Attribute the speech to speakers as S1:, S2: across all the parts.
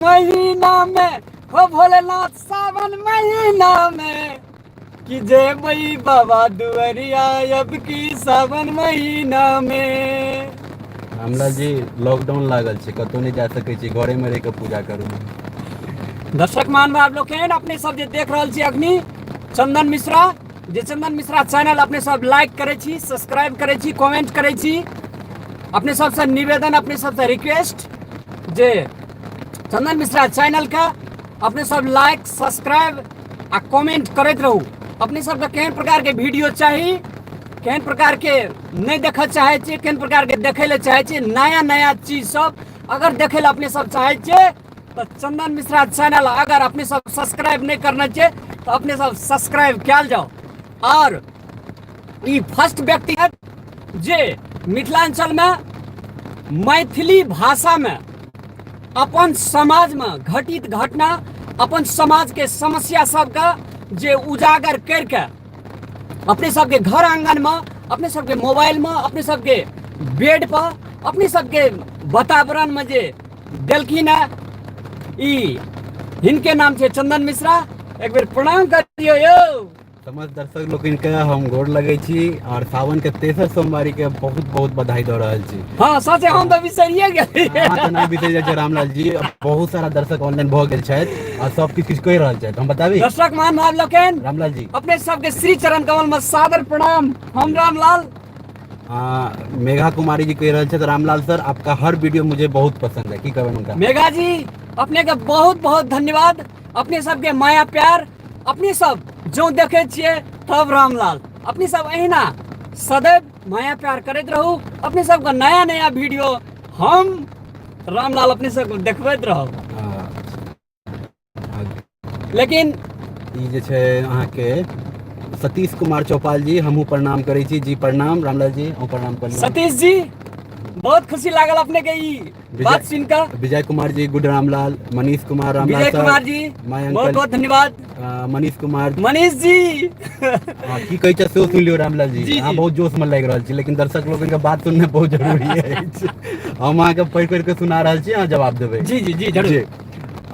S1: महीना में हो भोलेनाथ, सावन महीना में कि जेबै बाबा दुआरिया अब की सावन महीना में।
S2: रामलाल जी, लॉकडाउन लागल छै, कतौ नहि जा सकै छी, घरे में रहि कऽ पूजा करू।
S1: दर्शक महानुभाव लोकनि, अपने सब जे देख रहल छी अखनी चंदन मिश्रा, जे चंदन मिश्रा चैनल अपने सब लाइक करै छी, सब्सक्राइब करै छी, कमेंट करै छी, अपने सबसँ निवेदन, अपने सबसँ रिक्वेस्ट जे चंदन मिश्रा चैनलके अपने सब लाइक, सब्सक्राइब आ कमेंट करैत रहू। अपने सबके केहन प्रकारके वीडियो चाही, केहन प्रकारके नहि देखऽ चाहै छियै, केहन प्रकारके देखै लए चाहै छियै, नया नया चीज सब अगर देखै लए अपने सब चाहै छियै तऽ चंदन मिश्रा चैनल अगर अपने सब सब्सक्राइब नहि करने छियै तऽ अपने सब सब्सक्राइब कयल जाउ। आओर ई फर्स्ट व्यक्ति है जे मिथिलांचलमे मैथिली भाषामे अपन समाजमे घटित घटना, अपन समाजके समस्या सबके जे उजागर करिके अपने सबके घर आंगनमे, अपने सबके मोबाइलमे, अपने सबके बेड पर, अपने सबके वातावरणमे जे देलखिन है, ई हिनके नाम छै चंदन मिश्रा। एक बेर प्रणाम करियौ यौ।
S2: समस्त दर्शक लोकनि के हम गोर लगै छी और सावन के तेसर सोमवारी के बहुत बहुत बधाई दऽ रहल छी।
S1: हाँ सच, हम तऽ बिसरिए गेलियै।
S2: अहाँ तऽ नहि बिसरि जाइ छै रामलाल जी। बहुत सारा दर्शक ऑनलाइन भऽ गेल छथि आ सब किछु किछु कहि रहल छथि, हम बताबी।
S1: दर्शक महानुभाव लोकनि,
S2: रामलाल जी,
S1: अपने सबके श्री चरण कमल में सादर प्रणाम। हम रामलाल।
S2: मेघा कुमारी जी कह रहल छथि, रामलाल सर आपका हर वीडियो मुझे बहुत पसंद है। की कहबै हुनका?
S1: मेघा जी, अपने के बहुत बहुत धन्यवाद। अपने सबके माया प्यार अपने सब जो देखे छियै तब रामलाल अपने सब अहिना सदैव माया प्यार करैत रहू। अपने सबके नया नया वीडियो हम रामलाल अपने सबके देखबैत रहब। लेकिन
S2: ई जे छै अहाँके सतीश कुमार चौपाल जी, हमहूँ प्रणाम करै छी जी। प्रणाम रामलाल जी, अहूँ प्रणाम करियौ।
S1: सतीश जी, बहुत खुशी लागल अपने के ई बात सुन कऽ।
S2: विजय कुमार जी गुड रामलाल। मनीष कुमार रामलाल
S1: विजय
S2: सर,
S1: कुमार जी,
S2: माय
S1: बहुत
S2: अंकल,
S1: बहुत धन्यवाद।
S2: मनीष कुमार,
S1: मनीष जी।
S2: हाँ, की कहै छै सेहो सुनि लियौ रामलाल जी।
S1: जी,
S2: अहाँ
S1: जी।
S2: बहुत जोश में लागि रहल छी, लेकिन दर्शक लोकनि के बात सुननाइ बहुत जरूरी अछि। हम अहाँके पढ़ि पढ़ि कऽ सुना रहल छी, अहाँ जवाब देबै।
S1: जी जी जी, जरूर।
S2: जी।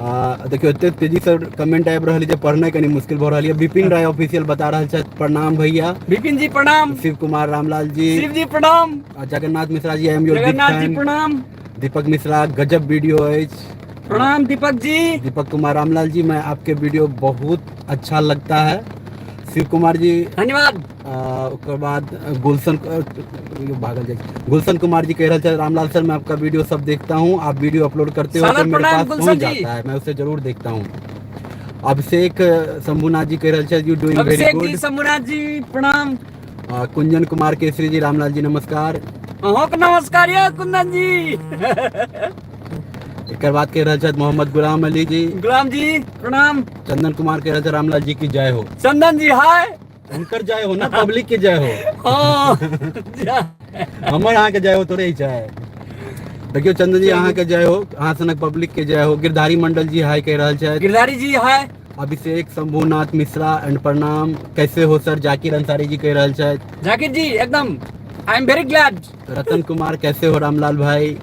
S2: देखियौ, एते तेजी से कमेंट आबि रहल जे पढ़नाइ कनि मुश्किल भऽ रहल यऽ। विपिन राय ऑफिशियल बता रहल छथि, प्रणाम भैया।
S1: विपिन जी प्रणाम।
S2: शिव कुमार रामलाल जी।
S1: शिव जी प्रणाम।
S2: Jagannath Mishra ji, I am your big
S1: Jagannath ji
S2: fan.
S1: प्रणाम।
S2: दीपक मिश्रा, गजब वीडियो अछि।
S1: प्रणाम दीपक जी।
S2: दीपक कुमार रामलाल जी, मैं आपके वीडियो बहुत अच्छा लगता है। शिव कुमार जी
S1: धन्यवाद।
S2: ओकर बाद गुलशन भागल जाइ छै। गुलशन कुमार जी कह रहल छथि, रामलाल सर मैं आपका वीडियो सब देखता हूँ, आप वीडियो अपलोड करते हो तो
S1: सादर
S2: मेरे
S1: प्रणाम
S2: पास
S1: गुलशन
S2: पहुँच
S1: जी।
S2: जाता है, मैं उसे जरूर देखता हूँ। अभिषेक शंभुनाथ जी कह रहल छथि, you doing very
S1: Abhishek ji,
S2: good.
S1: Shambhunath ji प्रणाम।
S2: कुंजन कुमार केसरी जी, रामलाल जी नमस्कार।
S1: अहों के नमस्कार यौ कुंदन जी।
S2: एकर बाद कह रहल छथि मोहम्मद गुलाम अली जी।
S1: गुलाम जी प्रणाम।
S2: चंदन कुमार कह रहल छथि, रामलाल जी की जय हो।
S1: चंदन जी हाय।
S2: हुनकर जय हो ना, पब्लिक के जय हो।
S1: हाँ।
S2: हमर अहाँके जय हो थोड़े ही छै। देखियौ चंदन जी, अहाँके जय हो, अहाँ सनक पब्लिक के जय हो। गिरधारी मंडल जी हाय कह रहल छथि।
S1: गिरधारी जी हाय।
S2: अभिषेक शंभुनाथ मिश्रा एंड प्रणाम, कैसे हो सर। जाकिर अंसारी जी कह रहल छथि।
S1: जाकिर जी एकदम I am very glad.
S2: Ratan Kumar कैसे हो रामलाल भाई।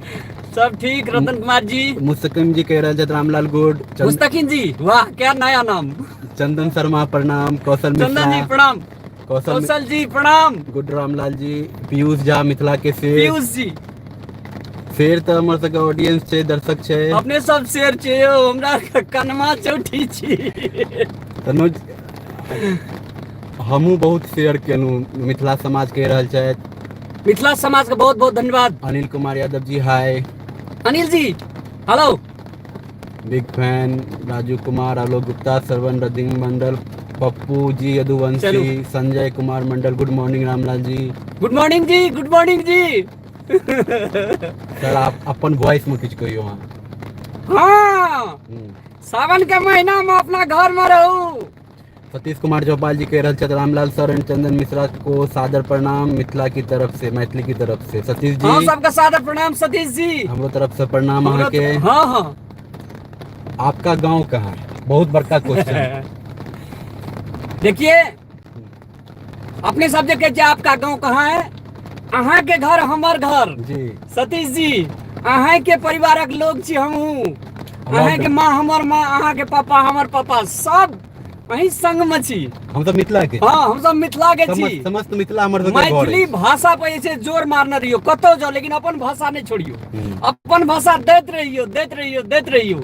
S1: सब ठीक रतन कुमार जी।
S2: मुस्तकिम जी कह रहल छथि रामलाल गुड।
S1: मुस्तकिम जी वाह क्या नया नाम।
S2: चंदन शर्मा प्रणाम। कौशल
S1: चंदन जी
S2: मिश्रा
S1: प्रणाम।
S2: कौशल
S1: कौशल जी प्रणाम।
S2: गुड रामलाल जी। पीयूष झा मिथिला के शेर।
S1: पीयूष जी
S2: शेर तऽ हमर सबके ऑडियंस छै, दर्शक छै।
S1: अपने सब शेर छै यौ, हमरा कनमा चौठी छी।
S2: तनुज हमहूँ बहुत शेयर केलहुँ। मिथिला समाज कहि रहल छथि।
S1: मिथिला समाज के बहुत बहुत धन्यवाद।
S2: Anil Kumar Yadav ji hi.
S1: Anil ji hello.
S2: Big fan Raju Kumar, Alok Gupta, Shravan Radin Mandal, Pappu ji Yaduvanshi,
S1: चलू।
S2: Sanjay Kumar Mandal, good morning Ramlal ji.
S1: Good morning ji, good morning ji.
S2: Sir आप अपन voice में किछु कहियौ अहाँ।
S1: हाँ,
S2: हम्म।
S1: सावन के महीना में अपना घर में रहू।
S2: सतीश कुमार चौपाल जी कह रहल छथि, रामलाल सर एंड चंदन मिश्रा को सादर प्रणाम मिथिला की तरफ से, मैथिली की तरफ से। सतीश जी
S1: हम सबके सादर प्रणाम सतीश जी।
S2: हमरो तरफ से प्रणाम
S1: हमरो
S2: अहाँके।
S1: हाँ हाँ।
S2: आपका गांव कहाँ है? बहुत बड़का क्वेश्चन।
S1: देखिए अपने सब जे कहै छियै आपका गांव कहाँ है, अहाँ के घर हमर घर
S2: जी।
S1: सतीश जी, अहाँ के परिवारक लोग छी हमहूँ। अहाँके माँ हमर माँ, अहाँके पापा हमर पापा, सब अहीं संग में छी।
S2: हम सब मिथिला के।
S1: हाँ, हम सब मिथिला के छी।
S2: समस्त मिथिला हमर सबके घर
S1: मैथिली
S2: अछि।
S1: भाषा पर जे छै जोर मारने रहियो, कतौ जाओ लेकिन अपन भाषा नहीं छोड़ियो। अपन भाषा दैत रहियो, दैत रहियो, दैत रहियो।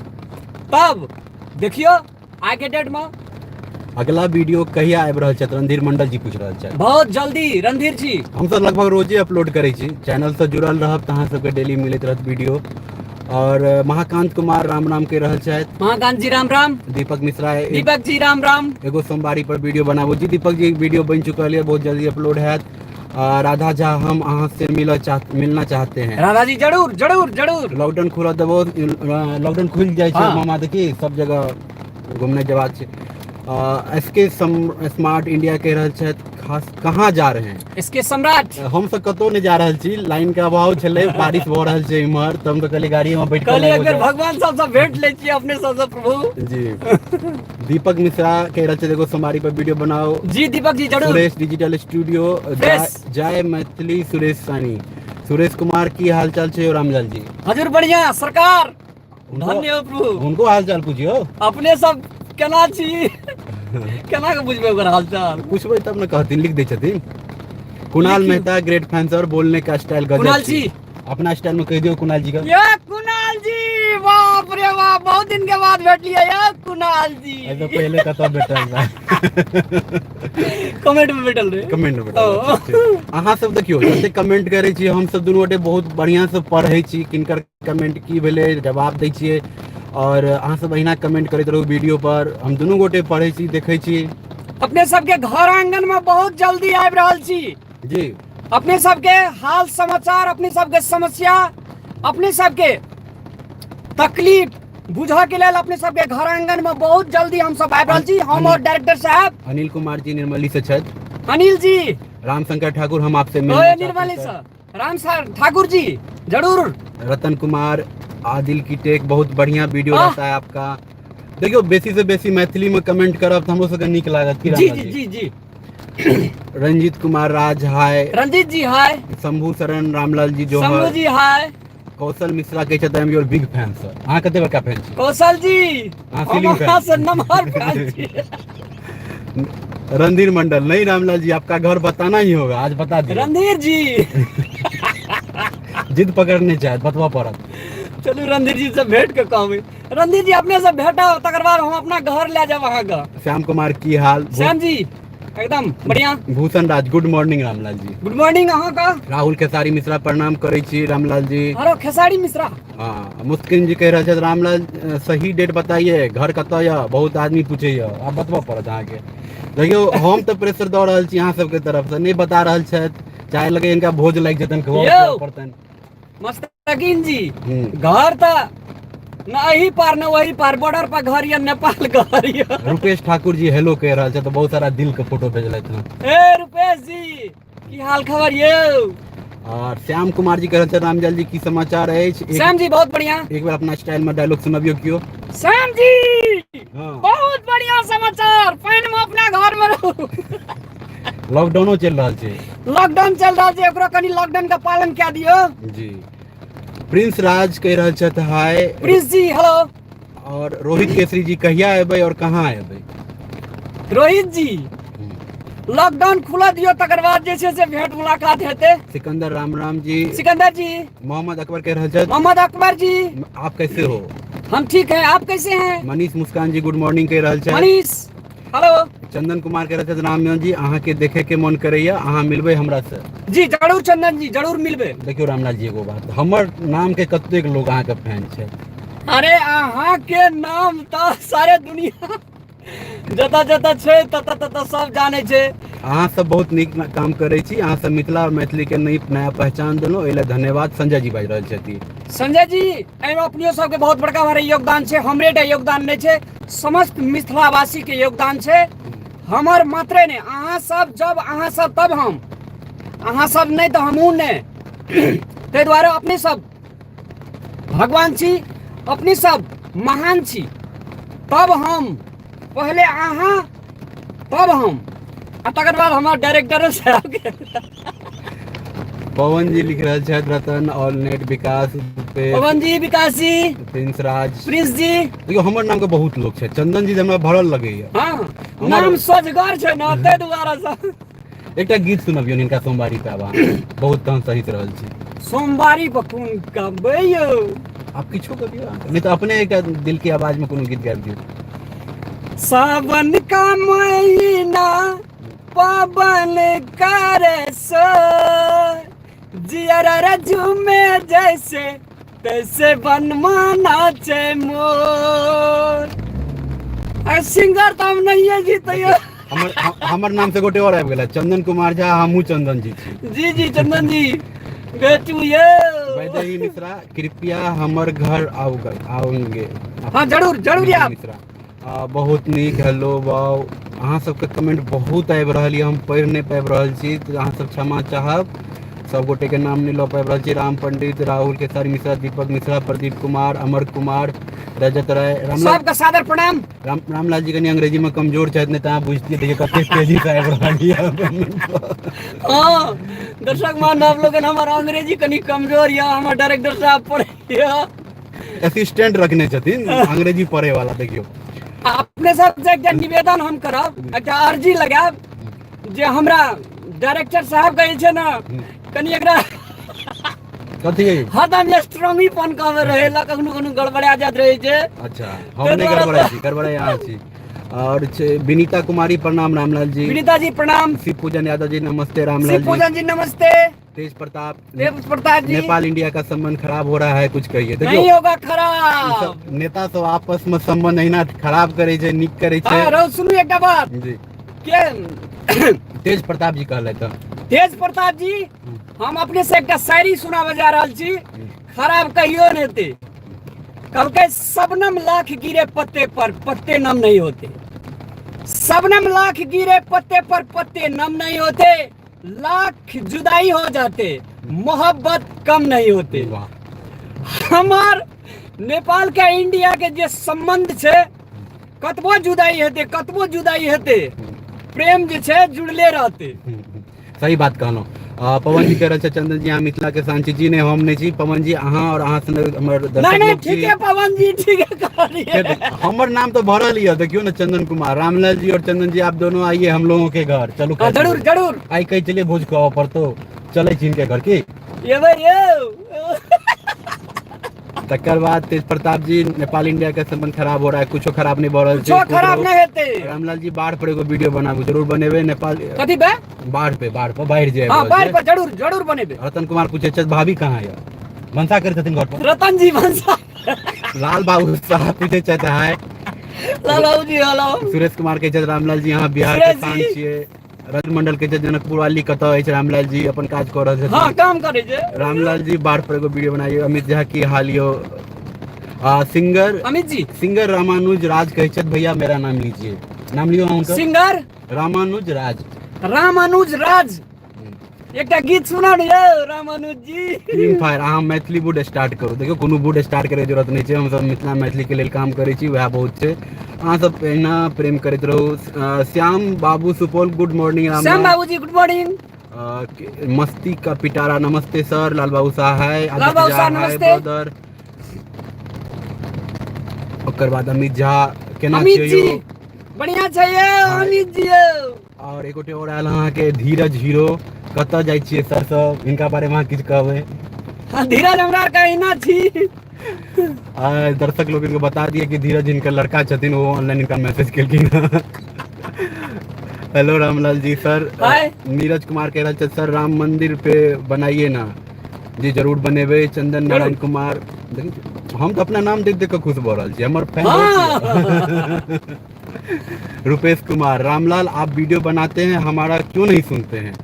S1: तब देखियो आइ के डेट में
S2: अगला वीडियो कहिया आबि रहल छै, रणधीर मंडल जी पूछि रहल छथि।
S1: बहुत जल्दी रणधीर जी।
S2: हम सब लगभग रोजे अपलोड करै छी, चैनल से जुड़ल रहब तऽ अहाँ सबके डेली मिलैत रहत वीडियो। और महाकांत कुमार राम राम कहि रहल छथि।
S1: महाकांत जी राम राम।
S2: दीपक मिश्रा
S1: दीपक जी राम राम।
S2: एगो सोमवारी पर वीडियो बनाबू जी। दीपक जी वीडियो बनि चुकल यऽ, बहुत जल्दी अपलोड हैत। राधा झा हम अहाँ से मिलना चाहते हैं।
S1: राधा जी जरूर जरूर जरूर।
S2: लॉकडाउन खुलत देबो, लॉकडाउन खुलि जाइ छै। मामा देखी सब जगह घूमने जेबाक छै। एस के स्मार्ट इंडिया कहि रहल छथि, खास कहाँ जा रहे हैं?
S1: एस के सम्राट।
S2: हम सब कतौ नहि जा रहल छी, लाइन के अभाव छलै, बारिश भऽ रहल छै इम्हर, तऽ हम तऽ कहलियै गाड़ी में बैठ कऽ
S1: कहलियै
S2: लाइव
S1: एक बेर
S2: हो जाए।
S1: भगवान सबसँ भेंट लै छियै अपने सबसँ प्रभु।
S2: जी दीपक मिश्रा कहि रहल छथि एगो सोमवारी पर वीडियो बनाओ।
S1: जी दीपक जी जरूर।
S2: Suresh digital studio,
S1: fresh.
S2: जय मैथिली सुरेश सानी। सुरेश कुमार की हाल चाल छै रामलाल जी?
S1: हजुर बढ़िया सरकार, धन्य हो प्रभु।
S2: हुनको हाल चाल पूछियो।
S1: अपने सब केना छी, केना के बुझबै ओकर हाल चाल?
S2: पूछबै तब ने कहथिन, लिख दै छथिन। कुणाल
S1: लिखियौ।
S2: मेहता ग्रेट फैन सर, बोलने का स्टाइल गजब।
S1: कुणाल जी।
S2: अपना स्टाइल में कह दियो कुणाल जी का।
S1: ये कुणाल जी, बाप रे बाप, बहुत दिन के बाद भेटलियै ये कुणाल जी।
S2: ऐसे पहले कतऽ भेटल रहे?
S1: कमेंट में भेटल रहे।
S2: कमेंट में भेटल
S1: ओ।
S2: रहे। अहाँ सब देखियौ जते कमेंट करै छी हम सब दुनू गोटे बहुत बढ़िया से पढ़ै छी, किनकर कमेंट की भेलै जवाब दै छियै। और अहाँ सब अहिना कमेंट करैत रहू वीडियो पर, हम दुनू गोटे पढ़ै छी देखै छी।
S1: अपने सबके घर आंगन में बहुत जल्दी आबि रहल छी।
S2: जी।
S1: अपने सबके हाल समाचार, अपने सबके समस्या, अपने सबके तकलीफ बुझऽ के लेल अपने सबके घर आंगन में बहुत जल्दी हम सब आबि रहल छी। हम और डायरेक्टर साहब
S2: अनिल कुमार जी निर्मली से छथि।
S1: अनिल जी।
S2: रामशंकर ठाकुर हम आपसे मिलना
S1: ओए
S2: चाहते
S1: निर्मली
S2: हैं।
S1: सर, राम सर ठाकुर जी जरूर।
S2: रतन कुमार आदिल की टेक बहुत बढ़िया वीडियो रहता है आपका। देखियो बेसी से बेसी मैथिली में कमेंट करब तऽ हमरो सबके नीक लागत। की
S1: जी
S2: रामलाल
S1: जी
S2: जी?
S1: जी जी।
S2: रंजीत कुमार राज हाय।
S1: रंजीत जी हाय।
S2: शंभू शरण रामलाल जी जोहर।
S1: शंभू जी हाय।
S2: कौशल मिश्रा कहै छथि I am your big fan sir. अहाँ कते बड़का फैन छी?
S1: कौशल जी,
S2: अहाँ
S1: हम
S2: सीलिंग फैन।
S1: अहाँ से नमहर फैन छी।
S2: रणधीर मंडल नहीं रामलाल जी आपका घर बताना ही होगा, आज बता दिए।
S1: रणधीर जी
S2: जिद पकड़ने चाहे बतबा पड़त।
S1: चलू रणधीर जी से भेंट के कहबै। रणधीर जी अपने से भेटब तकर बाद हम अपना घर ले जाब अहाँके।
S2: श्याम कुमार की हाल?
S1: श्याम जी एकदम बढ़िया।
S2: Bhushan Raj good morning Ramlal ji.
S1: Good morning अहाँके।
S2: राहुल खेसारी मिश्रा प्रणाम करै छी रामलाल जी।
S1: आरो खेसारी मिश्रा।
S2: हाँ, मुस्किन जी कह रहल छथि रामलाल सही डेट बताइए, घर कतऽ यऽ, बहुत आदमी पूछै यऽ, आब बतबऽ पड़त अहाँके। देखियौ हम तऽ प्रेशर दऽ रहल छी अहाँ सबके तरफ से, नहि बता रहल छथि, चाहे लगे इनका भोज लागि जेतनि, खुआबऽ
S1: यौ।
S2: पड़तनि।
S1: मस्तकीन जी घर तऽ न एही पार न वही पार, बॉर्डर पर घर यऽ, नेपाल घर यऽ।
S2: रुपेश ठाकुर जी हेलो कह रहल छथि, बहुत सारा दिल के फोटो भेजलथि हँ।
S1: ए रुपेश जी की हाल खबर यौ?
S2: और श्याम कुमार जी कह रहल छथि रामजल जी की समाचार अछि?
S1: श्याम जी बहुत बढ़िया।
S2: एक बार अपना स्टाइल में डायलॉग सुनबियौ कियो।
S1: श्याम जी
S2: हाँ।
S1: बहुत बढ़िया समाचार, पानि में अपना घर में रहू।
S2: लॉकडाउनो चलि रहल छै।
S1: लॉकडाउन चलि रहल छै, ओकरो कनि लॉकडाउन के पालन कए दियौ।
S2: जी प्रिंस राज कह रहल छथि हाय।
S1: प्रिंस जी हेलो।
S2: और रोहित केसरी जी कहिया एबै और कहाँ एबै?
S1: रोहित जी लॉकडाउन खुला दियौ तकर बाद जे छै से भेंट मुलाकात हेतै।
S2: सिकंदर राम राम जी।
S1: सिकंदर जी।
S2: मोहम्मद अकबर कह रहल छथि।
S1: मोहम्मद अकबर जी
S2: आप कैसे हो?
S1: हम ठीक हैं, आप कैसे हैं?
S2: मनीष मुस्कान जी गुड मॉर्निंग कह रहल छथि।
S1: मनीष हेलो।
S2: चंदन कुमार कह रहल छथि रामलाल जी अहाँ के देखे के मन करैया, अहाँ मिलबै हमरा से?
S1: जी जरूर चंदन जी जरूर मिलबै।
S2: देखियौ रामलाल जी एगो बात, हमर नाम के कतेक लोग अहाँ के फैन छै?
S1: अरे अहाँ के नाम तऽ सारे दुनिया जतऽ जतऽ छै ततऽ ततऽ सब जानै छै।
S2: अहाँ सब बहुत नीक काम करै छी, अहाँ सब मिथिला और मैथिली के नया पहचान देलहुँ, एहि लए धन्यवाद। संजय जी बाजि रहल छथि।
S1: संजय जी एहिमे अपनियो सबके बहुत बड़का भारी योगदान छै, हमरे टा योगदान नहि छै, समस्त मिथिलावासी के योगदान छै। हमर मात्रे नहि, अहाँ सब जब अहाँ सब तब हम, अहाँ सब नहि तऽ हमहूँ नहि। ताहि दुआरे अपने सब भगवान छी, अपने सब महान छी, तब हम, पहले अहाँ तब हम, आ तकर बाद हमर डायरेक्टरो साहब के।
S2: पवन जी लिख रहल छथि, रतन ऑल नेट, विकास,
S1: पवन जी, विकास जी,
S2: प्रिंस राज,
S1: प्रिंस जी।
S2: देखियौ हमर नाम के बहुत लोग छै। चंदन जी हमरा भरल लगैया।
S1: हाँ, नाम सोझगर छै ने, ताहि दुआरे से।
S2: एकटा गीत सुनबियौ हिनका सोमवारी पे। आब अहाँ बहुत तहन सहित रहल छी।
S1: सोमवारी पर कोन गबै यौ?
S2: आप किछो करियौ, नहीं तो अपने एकटा दिल के आवाज में कोनो गीत गाबि दियौ।
S1: सावन का महीना पवन करे सो, जियरा रजू में जैसे तैसे बनमा नाचे मोर। आ सिंगर तो हम नहीं है जी तैयो।
S2: हमर हमर नाम से गोटे और आबि गेला, चंदन कुमार झा। हमहूँ चंदन जी छी।
S1: जी जी, चंदन जी बेटू ये।
S2: वैदेही मिश्रा, कृपया हमर घर आउ आओगे?
S1: हाँ, जरूर जरूर आब।
S2: मिश्रा बहुत नीक। हेलो वाओ, अहाँ सबके कमेंट बहुत आबि रहल यऽ, हम पढ़ि नहि पाबि रहल छी, तऽ अहाँ सब क्षमा चाहब। सब गोटे के नाम नहि लऽ पाबि रहल छी। राम पंडित, राहुल केसर मिश्रा, दीपक मिश्रा, प्रदीप कुमार, अमर कुमार, रजत राय, रामलाल।
S1: सबके सादर प्रणाम।
S2: रामलाल जी कनि अंग्रेजी में कमजोर छथि, नहि तऽ अहाँ बुझतियै। देखियौ कतेक तेजी से आबि रहल यऽ comment पर।
S1: हाँ दर्शक महानुभाव लोगन, हमर अंग्रेजी कनि कमजोर यऽ, हमर डायरेक्टर साहब पढ़े यऽ।
S2: असिस्टेंट रखने छथिन अंग्रेजी पढ़े वाला, देखियौ।
S1: अपने सबसे एकटा निवेदन हम करब, एकटा अर्जी लगायब जे हमरा डायरेक्टर साहब कहै छै ने, कनि एकरा
S2: कथी?
S1: हरदम स्ट्रॉन्गीपन कहमे रहेला, कखनो कखनो गड़बड़ा जाइत रहै छै।
S2: अच्छा, हम नहि गड़बड़ाइ छी, गड़बड़ाइ अहाँ छी। और छै विनीता कुमारी, प्रणाम रामलाल जी।
S1: विनीता जी प्रणाम।
S2: शिव पूजन यादव जी, नमस्ते रामलाल
S1: शिव
S2: जी।
S1: पूजन जी नमस्ते।
S2: तेज प्रताप।
S1: तेज प्रताप जी।
S2: नेपाल इंडिया का संबंध खराब हो रहा है, कुछ कहिए।
S1: नहीं
S2: देखियौ
S1: होगा खराब।
S2: सब नेता सब आपस में संबंध अहिना खराब करे छै, नीक करे छै।
S1: हाँ रौ, सुनू एकटा बात।
S2: जी।
S1: के?
S2: तेज प्रताप जी कहलथि हँ।
S1: तेज प्रताप जी, हम अपने से एकटा शायरी सुनाबे जा रहल छी, खराब कहियो नहीं हेतै। कहलकै शबनम लाख गिरे पत्ते पर पत्ते नम नहीं होते, शबनम लाख गिरे पत्ते पर पत्ते नम नहीं होते, लाख जुदाई हो जाते मोहब्बत कम नहीं होते।
S2: वाह।
S1: हमार नेपाल के इंडिया के जे संबंध छै, कतबो जुदाई हेतै, कतबो जुदाई हेतै, प्रेम जे छै जुड़ले रहतै।
S2: सही बात कहलहुँ। पवन जी कह रहल छै, चंदन जी अहाँ मिथिला के शान छी। जी नहीं, हम नहीं छी पवन जी, अहाँ और अहाँ सन हमर
S1: नहीं
S2: दर्शक
S1: नहीं
S2: लोग छी।
S1: ठीक है पवन जी, ठीक है कहलिए।
S2: हमर नाम तो भरल ही है, देखियो ना। चंदन कुमार, रामलाल जी और चंदन जी आप दोनों आइए हम लोगों के घर, चलू।
S1: हाँ, जरूर जरूर।
S2: आई कही चलिए भोज खुआओ पर तो चले छी इनके घर की।
S1: ये भाई ये।
S2: तकर बाद तेज प्रताप जी, नेपाल इंडिया के संबंध खराब हो रहा है। कुछो खराब नहीं भऽ रहल छै।
S1: कुछो खराब नहीं हेतै।
S2: रामलाल जी, बाढ़ पर एगो वीडियो बनाबू। जरूर बनेबै। नेपाल
S1: कथी बे?
S2: बाढ़ पे, बाढ़ पर, बाढ़ि जे आबि
S1: हाँ
S2: रहल
S1: बाढ़
S2: छै।
S1: पर जरूर जरूर बनेबै।
S2: रतन कुमार पूछे छथि, भाभी कहाँ यऽ? भनसा करै छथिन घर पर।
S1: रतन जी भनसा।
S2: लाल बाबू साहब पूछे छथि, हाय।
S1: लाल बाबू जी हेलो।
S2: सुरेश कुमार कहै छथि, रामलाल जी अहाँ बिहार के
S1: सुरेश
S2: शान
S1: जी।
S2: छियै। रज मंडल कहै छथि, जनकपुर वाली कतऽ अछि? रामलाल जी अपन काज कऽ रहल
S1: हाँ
S2: छथिन।
S1: काम करै छै।
S2: रामलाल जी, बाढ़ पर एगो वीडियो बनाइए। अमित झा, की हाल यो? सिंगर
S1: अमित जी।
S2: सिंगर रामानुज राज कहै छथि, भैया मेरा नाम लीजिए। नाम लियौ अहाँ हुनकर।
S1: सिंगर
S2: रामानुज राज।
S1: रामानुज राज, एकटा गीत सुना ने यौ रामानुज जी।
S2: टीम फायर, अहाँ मैथिली वुड स्टार्ट करू। देखियौ, कोनो वुड स्टार्ट करैके जरूरत नहि छै। हमसब मिथिला मैथिलीके लेल काम करै छी, वएह बहुत छै। अहाँ सब एहिना प्रेम करैत रहू। श्याम बाबू सुपौल, गुड मॉर्निंग राम।
S1: श्याम बाबू जी गुड मॉर्निंग।
S2: मस्ती का पिटारा, नमस्ते सर। लाल बाबू साह हाय।
S1: लाल बाबू साह, नमस्ते।
S2: ब्रदर। ओकर बाद अमित झा, केना
S1: अमित
S2: छियै
S1: जी
S2: यौ?
S1: बढ़िया छै यौ अमित जी यौ।
S2: और एक गोटे और आयल अहाँके, धीरज हीरो, कतऽ जाइ छियै सर सब? हिनका बारे मे अहाँ किछु कहबै?
S1: हाँ, धीरज हमरा आरके अहिना छी।
S2: दर्शक लोग इनको बता दिए कि धीरज इनका लड़का छथिन, वो ऑनलाइन इनका मैसेज केलखिन। Hello Ramlal ji sir.
S1: हाय।
S2: नीरज कुमार कह रहल छथि, सर राम मंदिर पे बनाइए ना। जी जरूर बनेबै। चंदन नारायण कुमार, देखै, हम तऽ अपना नाम देख देख कऽ खुश भऽ रहल छी, हमर फैन बहुत यऽ। रुपेश कुमार, रामलाल आप वीडियो बनाते हैं, हमारा क्यों नहीं सुनते हैं?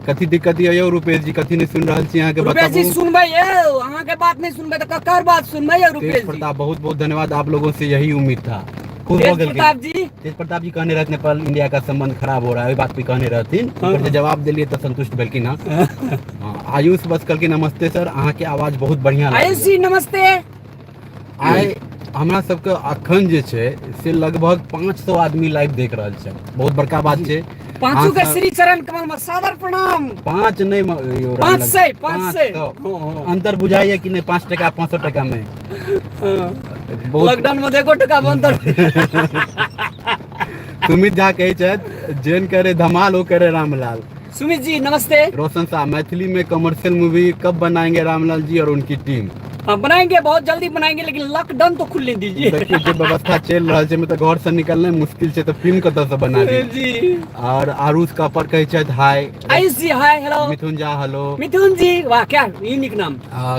S2: कथी दिक्कत यऽ यौ रुपेश जी? कथी नहीं सुन रहल छी अहाँके?
S1: रुपेश जी
S2: बताबू।
S1: सुनबै यौ, अहाँके बात नहीं सुनबै तऽ ककर बात सुनबै यौ
S2: तेज
S1: रुपेश जी?
S2: प्रताप, बहुत बहुत धन्यवाद, आप लोगों से यही उम्मीद था। खुश भऽ
S1: तेज
S2: गेलखिन।
S1: प्रताप जी।
S2: तेज प्रताप जी कहने रहथिन नेपाल इंडिया का संबंध खराब हो रहा है, ओहि बात पे कहने रहथिन। ओकर जे जवाब देलियै तऽ संतुष्ट भेलखिन। हँ हँ, आयुष बस कहलखिन, नमस्ते सर, अहाँके आवाज बहुत बढ़िया लागैए।
S1: आयुष जी नमस्ते।
S2: आइ हमरा सबके अखन जे छै से लगभग 500 आदमी लाइव देख रहल छै, बहुत बड़का बात छै।
S1: पांचों के श्री चरण कमल में सादर प्रणाम।
S2: पाँच नहीं यो
S1: पाँच
S2: रामलाल।
S1: सौ, पाँच सौ।
S2: सौ। अंतर बुझाइए कि नहीं, 5 टका 500 टका में।
S1: हाँ।
S2: बहुत
S1: लॉकडाउन में देखो टका बंद।
S2: सुमित झा कहै छथि जेन करे धमाल ओ करे रामलाल।
S1: सुमित जी नमस्ते।
S2: रोशन साहब मैथिली में कमर्शियल मूवी कब बनाएंगे रामलाल जी और उनकी टीम?
S1: हाँ बनाएंगे, बहुत जल्दी बनाएंगे, लेकिन लॉकडाउन तो खुलने दीजिए।
S2: देखिए जे व्यवस्था चलि रहल छै में तऽ घर से निकलनाइ मुश्किल छै, तऽ फिल्म कतऽ से बनाबी।
S1: जी।
S2: और आरुष कापर कहै छथि hi.
S1: Ayush ji hi, hello.
S2: Mithun Jha hello.
S1: Mithun ji वाह क्या ई निक नाम।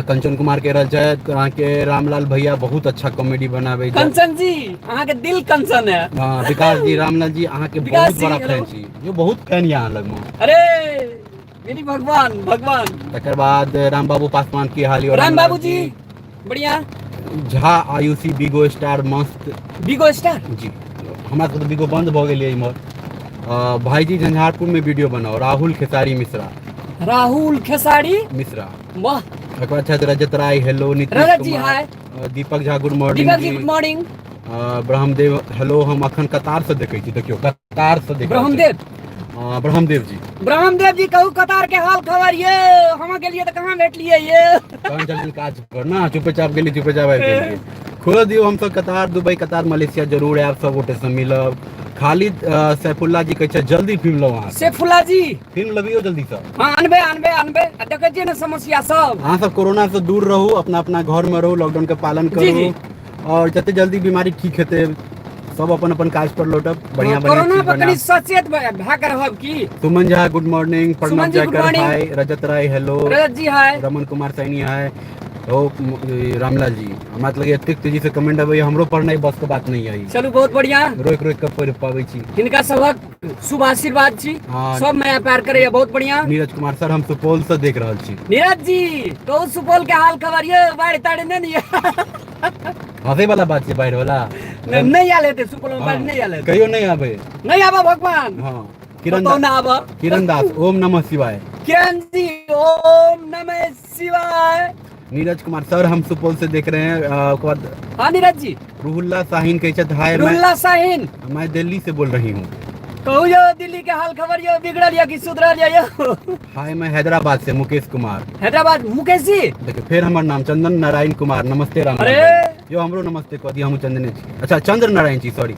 S2: कंचन कुमार कहि रहल छथि अहाँके रामलाल भैया बहुत अच्छा कॉमेडी बनाबै छथि।
S1: कंचन जी अहाँके दिल कंचन है।
S2: हाँ, विकास जी रामलाल जी अहाँके
S1: विकास
S2: बहुत
S1: जी,
S2: बड़ा
S1: हेलो।
S2: फैन छी, यो बहुत फैन यऽ अहाँ लगमे।
S1: अरे मेरी भगवान भगवान।
S2: तकर बाद राम बाबू पासवान की हाल यो?
S1: राम बाबू जी बढ़िया।
S2: झा आयुषी बिगो स्टार मस्त।
S1: बिगो स्टार
S2: जी हमरा सबके तऽ बिगो बंद भऽ गेलै इम्हर। भाईजी झंझारपुर में वीडियो बनाओ, राहुल खेसारी मिश्रा।
S1: राहुल खेसारी
S2: मिश्रा
S1: वाह।
S2: तकर बाद छथि Rajat Rai hello. Nitish
S1: Rajat ji,
S2: Kumar,
S1: hi.
S2: Deepak Jha good morning.
S1: Deepak ji good morning.
S2: Brahmadev hello, हम अखन कतार से देखै छी, देखियौ कतार से देख रहल छी।
S1: ब्रह्मदेव।
S2: ब्रह्मदेव जी।
S1: ब्रह्मदेव जी कहू कतार के हाल खबर ये, हम गेलिए तऽ कहाँ भेटलिए ये?
S2: तहन चलखिन काज पर ना, चुपेचाप गेली चुपेचाप आबि गेलियै। खोल दियौ, हमसब कतार दुबई कतार मलेशिया जरूर आयब, सब गोटे से मिलब। खालिद सैफुल्ला जी कहै छै जल्दी फिल्म लौ अहाँ।
S1: सैफुल्ला जी
S2: फिल्म लबियौ जल्दी से।
S1: हाँ अनबे अनबे अनबे, आ देखै छियै ने समस्या सब।
S2: अहाँ सब कोरोना से दूर रहू, अपना अपना घर में रहू, लॉकडाउन के पालन
S1: जी,
S2: करू
S1: जी।
S2: और जते जल्दी बीमारी ठीक हेतै सब अपन अपन काज पर लौटब। बढ़िया बढ़िया
S1: कोरोना
S2: चीज
S1: पर कनी
S2: बनाब।
S1: सचेत भए के रहब की।
S2: Suman Jha good morning. Pranav
S1: Suman ji, good
S2: Jaikar
S1: morning.
S2: Hi. Rajat Rai hello.
S1: Rajat ji hi.
S2: Raman Kumar Saini hi. ओ रामलाल जी हमरा तऽ लगैए एतेक तेजी से कमेंट अबैया, हमरो पढ़नाइ बस के बात नहीं है।
S1: चलू बहुत बढ़िया।
S2: रोकि रोकि के पढ़ि पाबै छी।
S1: हिनका सबक शुभ आशीर्वाद छी,
S2: हाँ।
S1: सब माया प्यार करैया, बहुत बढ़िया।
S2: नीरज कुमार सर हम सुपौल से देख रहल छी।
S1: नीरज जी कहू सुपौल के हाल खबर ये, बाढ़ि ताढ़ि नहि ने ये?
S2: हंसै वाला बात छै बाढ़ि वाला।
S1: नहीं, नहीं आयल हेतै सुपौल में, बाढ़ि
S2: हाँ।
S1: नहीं आयल हेतै।
S2: कहियो नहीं आबै।
S1: नहीं आबऽ भगवान।
S2: हाँ। किरण
S1: कतौ ना आबऽ।
S2: किरण दास ओम नमः शिवाय।
S1: किरण जी ओम नमः शिवाय।
S2: नीरज कुमार सर हम सुपौल से देख रहे हैं। ओकर बाद
S1: हाँ नीरज जी।
S2: रूहुल्ला शाहीन कहै छथि हाय,
S1: रूहुल्ला शाहीन
S2: मैं दिल्ली से बोल रही हूँ।
S1: कहू यो दिल्ली के हाल खबर यो, बिगड़ल या कि सुधरल या यो?
S2: हाय मैं हैदराबाद से मुकेश कुमार।
S1: हैदराबाद मुकेश जी।
S2: देखिए फिर हमर नाम चंदन नारायण कुमार। नमस्ते राम।
S1: अरे
S2: यो हमरो नमस्ते कह दिया, हम चंदने छी। अच्छा चंद्र नारायण जी सॉरी।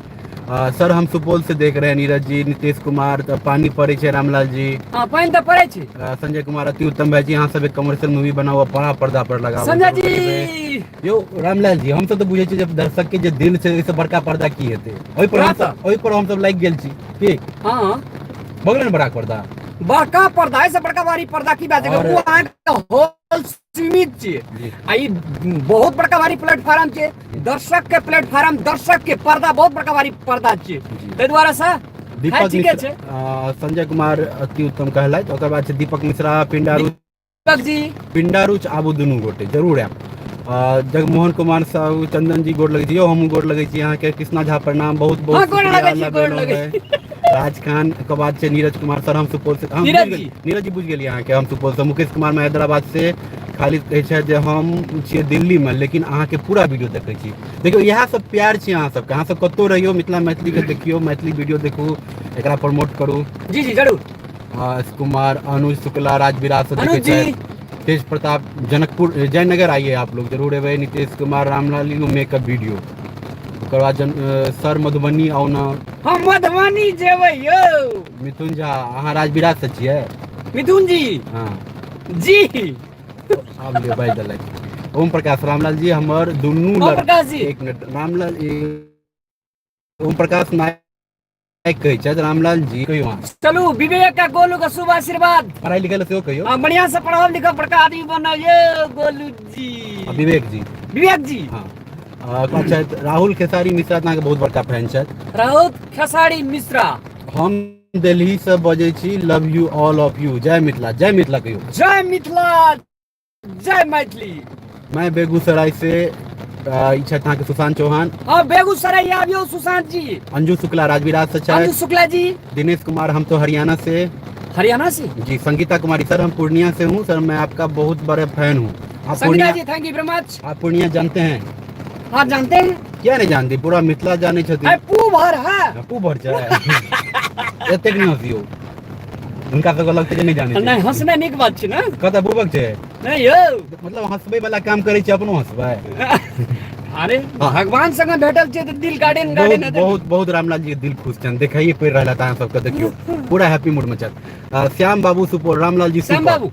S2: सर हम सुपौल से देख रहे हैं। नीरज जी, नीतीश कुमार, तऽ पानी पड़ै छै रामलाल जी।
S1: हाँ पानि तऽ पड़ै छै।
S2: संजय कुमार अति उत्तम भाई जी, अहाँ सब एक कमर्शियल मूवी बनाओ, बड़ा पर्दा पर लगाओ।
S1: संजय जी।
S2: यो रामलाल जी हम सब तऽ बुझै छी जे दर्शक के जे दिल छै ओहिसँ बड़का पर्दा की हेतै, ओहि पर हमसब ओहि पर हमसब लागि गेल छी की।
S1: हाँ
S2: भऽ गेलै ने बड़ा पर्दा?
S1: बड़का पर्दा, एहिसँ बड़का भारी पर्दा की बात छै?
S2: और
S1: ओ अहाँके हॉल सीमित छै आ ई बहुत बड़का भारी प्लेटफार्म छै, दर्शक के प्लेटफार्म, दर्शक के पर्दा बहुत बड़का भारी पर्दा छै, ताहि दुआरे से
S2: दीपक
S1: ठीके
S2: मिश्रा
S1: छै।
S2: संजय कुमार अति उत्तम कहलथि। ओकर बाद छै दीपक मिश्रा पिंडारू।
S1: दीपक जी
S2: पिंडारूच आबू दुनू गोटे जरूर आयब। जगमोहन कुमार साहू चंदन जी गोर लगै छी, यौ हमहूँ गोर लगै छी अहाँके। कृष्णा झा प्रणाम, बहुत
S1: हाँ,
S2: बहुत
S1: गोर
S2: शुक्रिया,
S1: लगै छी,
S2: अल्लाह
S1: गोर
S2: बेनो
S1: लगै
S2: है। राज खान के बाद छै नीरज कुमार सर हम सुपौल से। हम
S1: नीरज
S2: बुझि
S1: जी।
S2: गेलियै, नीरज जी बुझि गेलियै अहाँके, हम सुपौल से। मुकेश कुमार मैं हैदराबाद से। खालिद कहै छथि जे हम छियै दिल्लीमे लेकिन अहाँके पूरा वीडियो देखै छी। देखियौ इएह सब प्यार छै अहाँ सबके, अहाँ सब कतहु रहियौ मिथिला मैथिलीके देखियौ, मैथिली वीडियो देखू, एकरा प्रमोट करू।
S1: जी जी जरूर।
S2: एस कुमार अनुज शुक्ला राजविराज से देखै
S1: अनुज जी।
S2: छथि। तेज प्रताप जनकपुर जयनगर आइए आप लोग जरूर एबै। Nitish Kumar Ramlal you makeup video. ओकर बाद सर मधुबनी आउ ना।
S1: हम मधुबनी जेबै यौ।
S2: मिथुन झा अहाँ राजविराज से छियै?
S1: मिथुन जी।
S2: हाँ
S1: जी।
S2: आब लियौ बाजि देलक। ओम प्रकाश रामलाल जी हमर दुनू
S1: ओम प्रकाश जी।
S2: एक मिनट रामलाल ओम प्रकाश नायक कहै छथि रामलाल जी कहियौ अहाँ।
S1: चलू विवेक आ गोलू के शुभ आशीर्वाद।
S2: पढ़ाई लिखाई लए सेहो कहियौ।
S1: हाँ, बढ़िया से पढ़ाओ लिखो, बड़का आदमी बनब यौ गोलू जी।
S2: आ विवेक जी।
S1: विवेक जी।
S2: हाँ। ओकर बाद छथि राहुल खेसारी मिश्रा, अहाँके बहुत बड़का फैन छथि।
S1: राहुल खेसारी मिश्रा।
S2: हम दिल्ली से बजै छी, love you all of you, जय मिथिला। जय मिथिला कहियौ।
S1: जय मिथिला जय मैथिली।
S2: मैं बेगूसराय से। ई छथि अहाँके सुशांत चौहान।
S1: हाँ बेगूसराय आबियौ सुशांत जी।
S2: अंजू शुक्ला राजविराज से छथि।
S1: अंजू शुक्ला जी।
S2: दिनेश कुमार हम तो हरियाणा से।
S1: हरियाणा से
S2: जी। संगीता कुमारी सर हम पूर्णिया से हूँ सर, मैं आपका बहुत बड़ा फैन हूँ। आप
S1: Sangeeta
S2: Purnia
S1: ji thank you very much.
S2: आप पूर्णिया जानते हैं?
S1: हाँ जानते हैं।
S2: किया नहि जानते, पूरा मिथिला जानै छथिन।
S1: अरे पू भर है।
S2: पू भर छै। एतेक नहि हँसियौ, हुनका सबके लगतै जे नहि जानै छै।
S1: नहि, हँसनाइ नीक बात छै ने।
S2: कतऽ बुबक छै?
S1: नहि यौ।
S2: मतलब हँसबै वाला काम करै छै, अपनो हँसबै।
S1: अरे भगवान संगे भेटल छै तऽ दिल गार्डन गार्डन
S2: बहुत बहुत बहुत रामलाल जी के दिल खुश छनि, देखाइए पड़ि रहल अहाँ सबके, देखियौ पूरा हैप्पी मूड में छथि। श्याम बाबू सुपौल, रामलाल जी
S1: श्याम बाबू,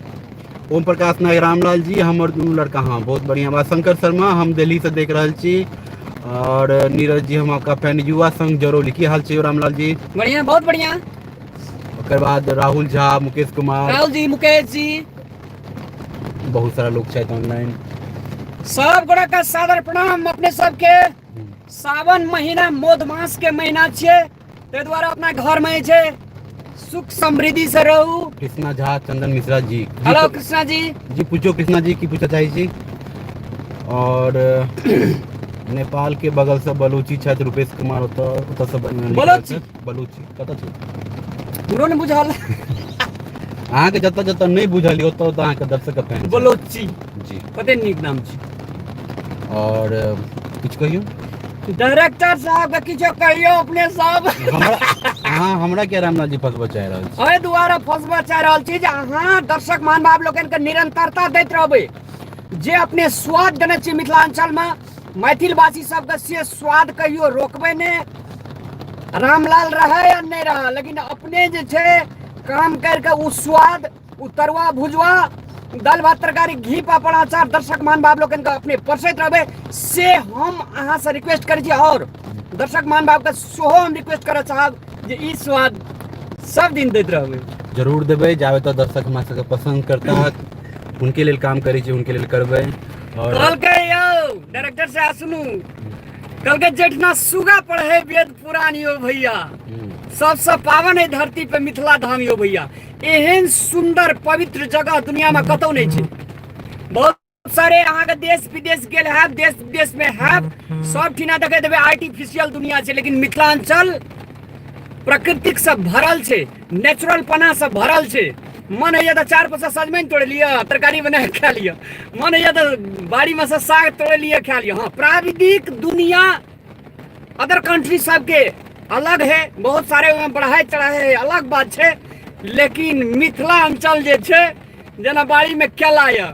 S2: ओम प्रकाश नायक, रामलाल जी हमर दुनू लड़का, हाँ बहुत बढ़िया बात। शंकर शर्मा, हम दिल्ली से देख रहल छी। और नीरज जी, हम आपका फैन, युवा संघ जरौली, की हाल छै रामलाल जी?
S1: बढ़िया, बहुत बढ़िया।
S2: ओकर बाद राहुल झा, मुकेश कुमार,
S1: राहुल जी, मुकेश जी,
S2: बहुत सारा लोग छथि ऑनलाइन।
S1: सब गोरा का सादर प्रणाम अपने सबके। सावन महीना मौध मास के महीना छियै, ताहि दुआरे अपना घर में जे छै सुख समृद्धि से रहू।
S2: कृष्णा झा, चंदन मिश्रा जी।
S1: हेलो कृष्णा जी।
S2: जी पूछो कृष्णा जी, की पूछना चाहै छी? और नेपाल के बगल से बलूची छथि रुपेश कुमार, ओतऽ ओतऽ से
S1: बलूची?
S2: बलूची कतऽ छै?
S1: हमरो नहि बुझल।
S2: अहाँके जतऽ जतऽ नहि बुझल ओतऽ ओतऽ अहाँके दर्शक फैन।
S1: बलूची
S2: जी,
S1: कते नीक नाम छै।
S2: और किछु कहियौ
S1: डायरेक्टर साहब के, किछो कहियौ अपने सब।
S2: हमरा अहाँ हमरा के रामलाल जी फंसबऽ चाहि रहल छी?
S1: एहि दुआरे फंसबऽ चाहि रहल छी जे अहाँ दर्शक महानुभाव लोकनि के निरंतरता दैत रहबै, जे अपने स्वाद देने छी मिथिलांचल में मैथिलवासी सबके, से स्वाद कहियो रोकबै नहि। रामलाल रहै या नहि रहै, लेकिन अपने जे छै काम करके ओ स्वाद, ओ तरुआ भुजुआ, दालि भात तरकारी, घी पापड़ अचार दर्शक महानुभाव लोकनि के अपने परसैत रहबै, से हम अहाँसँ रिक्वेस्ट करै छी। और दर्शक महानुभावके सेहो हम रिक्वेस्ट करऽ चाहब जे ई स्वाद सब दिन दैत रहबै।
S2: जरूर देबै, जाबे तक दर्शक हमरा सबके पसंद करता हुनके लेल काम करै छी, हुनके लेल करबै। और
S1: कहलकै यौ डायरेक्टर साहब सुनू, कहलकै जेठना सुगा पढ़े वेद पुराण यो भैया, सबसे पावन है धरती पे मिथिला धाम यो भैया। एहन सुंदर पवित्र जगह दुनिया में कतौ नहीं छै। बहुत सारे अहाँके देश विदेश गेल हैब, देश विदेश में हैब, सब ठिना देखे देबै आर्टिफिशियल दुनिया छै, लेकिन मिथिलांचल प्रकृतिक से भरल छै, नेचुरल पना से भरल छै। मन होइए तऽ चार पैसा सजमनि तोड़ि लिअ, तरकारी बना कऽ खा लिअ, मन होइए तऽ बाड़ीमे से साग तोड़ि लिअ, खा लिअ। हाँ, प्राविधिक दुनिया अदर कंट्री सबके अलग है, बहुत सारे ओहिमे बढ़ाइ चढ़ाइ है, अलग बात छै, लेकिन मिथिलाञ्चल जे छै जेना बाड़ीमे केला यऽ,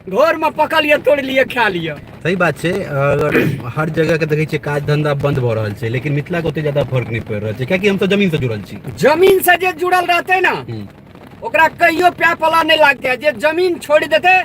S1: घरमे पकल यऽ, तोड़ि लिअ, खा लिअ।
S2: सही बात छै। अगर हर जगह के देखै छियै काज धंधा बंद भऽ रहल छै, लेकिन मिथिला के ओते ज्यादा फर्क नहि पड़ि रहल छै, कियाकि हमसब जमीन से जुड़ल छी।
S1: जमीन से जे जुड़ल रहतै ने ओकरा कहियो प्या पला नहि लागतै, जे जमीन छोड़ि देतै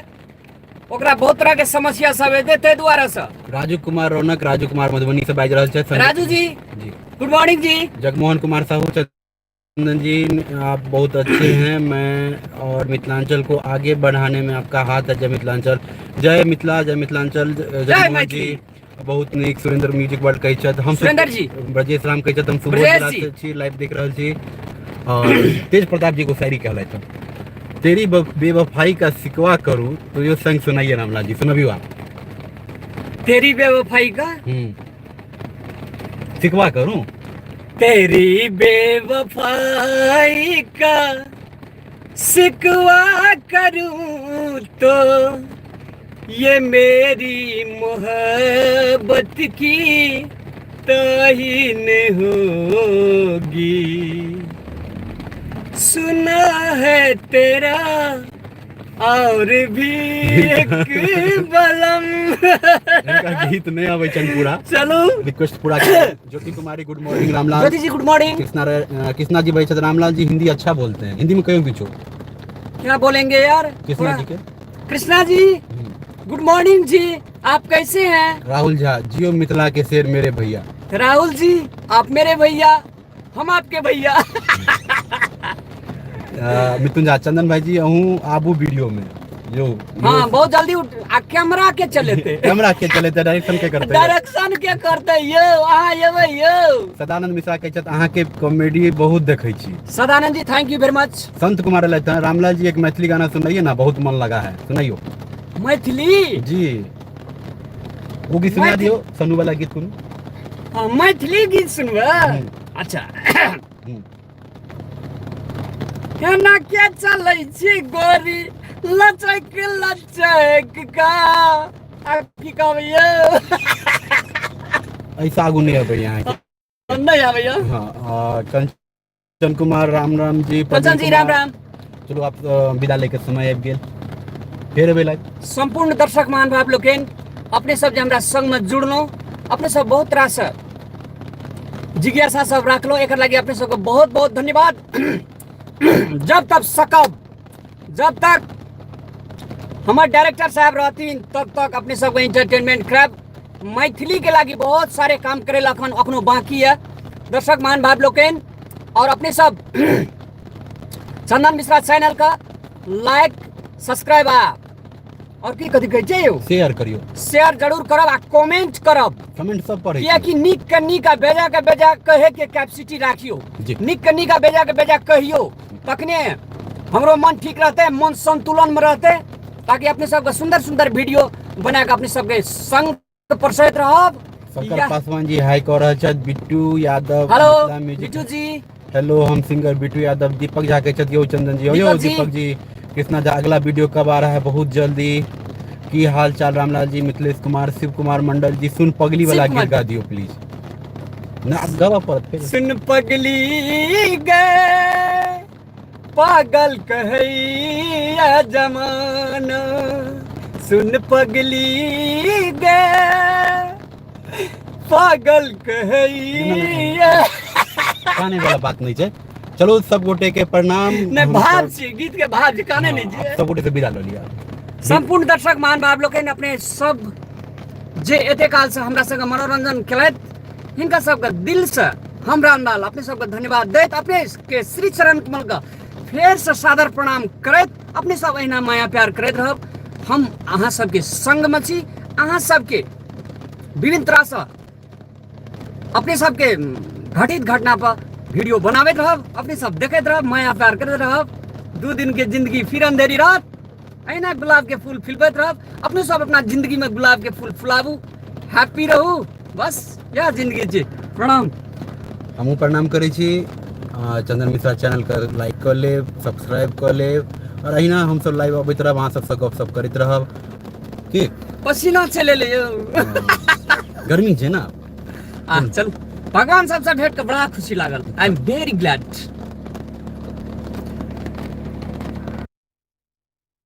S1: ओकरा बहुत तरह के समस्या सब हेतै, ताहि दुआरे से।
S2: राजू कुमार रौनक, राजू कुमार मधुबनी से बाजि रहल छथि।
S1: राजू जी
S2: जी,
S1: गुड मॉर्निंग जी।
S2: जगमोहन कुमार साहू, चंदन जी आप बहुत अच्छे हैं, मैं और मिथिलांचल को आगे बढ़ाने में आपका हाथ है। जय मिथिलांचल, जय मिथिला, जय मिथिलांचल। जगमोहन जी बहुत नीक। सुरेंद्र म्यूजिक वर्ल्ड कहै छथि हम,
S1: सुरेंद्र जी,
S2: ब्रजेश राम कहै छथि हम सुबोध जिला से छी, लाइव देख रहल छी। और तेज प्रताप जी को शायरी कहलथि, तेरी बेवफाई का सिकवा करूं तो यो संग सुनाइए रामलाल जी, सुनबियो आप।
S1: तेरी बेवफाई का
S2: सिकवा करूं,
S1: तेरी बेवफाई का सिकवा करूं तो ये मेरी मोहब्बत की तहीन होगी, सुना है तेरा और भी एक बलम।
S2: हिनका गीत नहीं आबै छनि पूरा।
S1: चलू
S2: रिक्वेस्ट पूरा करू। Jyoti Kumari good morning. Ramlal
S1: Jyoti ji good morning.
S2: Krishna Krishna ji बैठे छथि, रामलाल जी हिंदी अच्छा बोलते हैं, हिंदी में कहियो किछो।
S1: क्या बोलेंगे यार
S2: कृष्णा जी के?
S1: कृष्णा जी गुड मॉर्निंग जी, आप कैसे हैं?
S2: राहुल झा, जियो मिथिला के शेर मेरे भैया।
S1: राहुल जी आप मेरे भैया, हम आपके भैया।
S2: मिथुन झा, चंदन भाई जी अहूँ आबू वीडियो में यो।
S1: हाँ बहुत जल्दी उठ आ कैमरा के चलेते,
S2: कैमरा के चलेते, डायरेक्शन के करते,
S1: डायरेक्शन के करते यो, अहाँ एबै यो।
S2: सदानंद मिश्रा कहै छथि अहाँ के कॉमेडी बहुत देखै छी।
S1: Sadanand ji thank you very much.
S2: Sant Kumar एलथि हँ, रामलाल जी एक मैथिली गाना सुनाइए ना, बहुत मन लगा है, सुनाइयो।
S1: मैथिली
S2: जी ओ गीत सुना दियौ, सनू वाला गीत कोनो।
S1: हाँ, मैथिली गीत सुनबै? अच्छा। केना के चलै छी गोरी लचक लचक का, आ की कहबै यौ?
S2: एहिसँ आगू नहि अबैया अहाँके।
S1: नहि आबैया।
S2: हँ, कंचन कुमार राम राम जी।
S1: कंचन जी राम राम।
S2: चलू आब विदा लैके समय आबि गेल, फेर एबै लाइव।
S1: सम्पूर्ण दर्शक महानुभाव लोकनि, अपने सब जे हमरा संगमे जुड़लहुँ, अपने सब बहुत रास जिज्ञासा सब राखलहुँ, एकर लागि अपने सबके बहुत बहुत धन्यवाद। जब तक सकब, जब तक हमर डायरेक्टर साहब रहथिन तब तक अपने सबके एंटरटेनमेंट करायब। मैथिली के लागि बहुत सारे काम करे ला अखन अखनो बाकी है दर्शक महानुभाव लोकनि। और अपने सब चंदन मिश्रा चैनल का लाइक सब्सक्राइब आ और की कथी कहै छै यौ,
S2: शेयर करियो,
S1: शेयर जरूर करब आ कमेंट करब।
S2: कमेंट सब पढ़ै
S1: कियाकि नीक के नीक आ बेजा के बेजा कहे के कैपेसिटी राखियो, नीक के नीक आ बेजा के बेजा कहियो, तखने हमरो मन ठीक रहते, मन संतुलन में रहते, ताकि अपने सबके सुंदर सुंदर वीडियो बना के अपने सबके संग परसैत रहब।
S2: शंकर पासवान जी हाई कऽ रहल छथि। Bittu Yadav
S1: hello
S2: Mithila music.
S1: Bittu ji
S2: hello, हम सिंगर बिट्टू यादव। दीपक झा कहै छथि यौ चंदन जी, यौ
S1: दीपक जी।
S2: दीपक जी। कृष्णा झा अगला वीडियो कब आ रहा है? बहुत जल्दी। की हाल चाल रामलाल जी? मिथिलेश कुमार, शिव कुमार मंडल जी, सुन पगली वाला
S1: शिव कुमार।
S2: गीत गा दियो प्लीज ना, आब गाबऽ पड़त फेर।
S1: सुन पगली गे पागल कहैया जमाना, सुन पगली गे पागल कहैया।
S2: काने वाला बात नहीं छै। चलो सब गोटे के प्रणाम।
S1: नहीं,
S2: हम
S1: भाव
S2: सब-
S1: छी, गीत के भाव छी, काने नहीं
S2: हाँ,
S1: छी।
S2: सब गोटे से विदा लऽ लिअ।
S1: संपूर्ण दर्शक महानुभाव लोकनि, अपने सब जे एते काल से हमरा संगे मनोरंजन केलथि, हिनका सबके दिल से हम रामलाल अपने सबके धन्यवाद दैत अपने के श्री चरण कमल के फेर से सादर प्रणाम करैत अपने सब अहिना माया प्यार करैत रहब। हम अहाँ सबके संग में छी, अहाँ सबके विभिन्न तरह से अपने सबके घटित घटना पर वीडियो बनाबैत रहब, अपने सब देखैत रहब, माया प्यार करैत रहब। 2 दिन के जिंदगी फिर अंधेरी रात, अहिना गुलाब के फूल फुलबैत रहब। अपने सब अपना जिंदगी में गुलाब के फूल फुलाबू, हैप्पी रहू, बस यह जिंदगी छी। प्रणाम।
S2: हमहूँ प्रणाम करै छी। चंदन मिश्रा चैनल के लाइक कऽ लेब, सब्सक्राइब कऽ लेब, और अहिना हमसब लाइव अबैत रहब, अहाँ सबसँ गपशप करैत रहब। की
S1: पसीना चले ले यौ।
S2: गर्मी छै ने।
S1: आ चलू, भगवान सबसँ भेंट के बड़ा खुशी लागल। I am very glad.